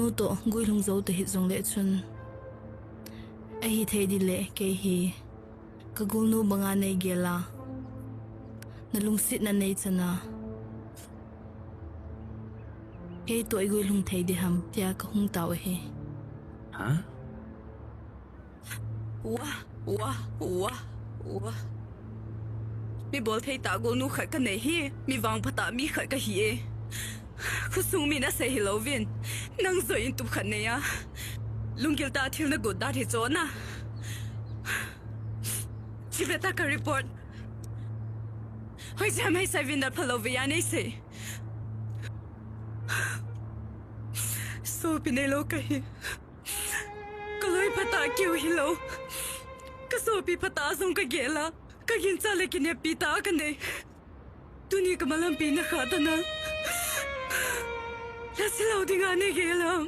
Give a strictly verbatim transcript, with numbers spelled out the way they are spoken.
Nu toh guilhung jou tahih jongle chun, ahithei ding le kei hi ka golnu banga nei gel a, na lungsetna nei chan a, kei toh i guilhung thei ding ham tia ka hung tao ahi. Hah? Wah, wah, wah, wah. Mi bolthei tah golnu khat ka nei hi, mi vangpha tah mi khat ka hi e. Khosung min asei hilouvin, nang joh in tup khat nei a, lunggil tah a thil na got dan hi chu na. Chi ve ta ka report. Hoiche ham heisei vin, na phalou ve a nei sei. Sopi neilou ka hi. Ka loi phatah keu hilou, ka sopi phatah jong ka gel a, ka ginchat le kineppi tah ka nei. Tuni ka malampi na khah tan a, na silou dinga nei gel ham?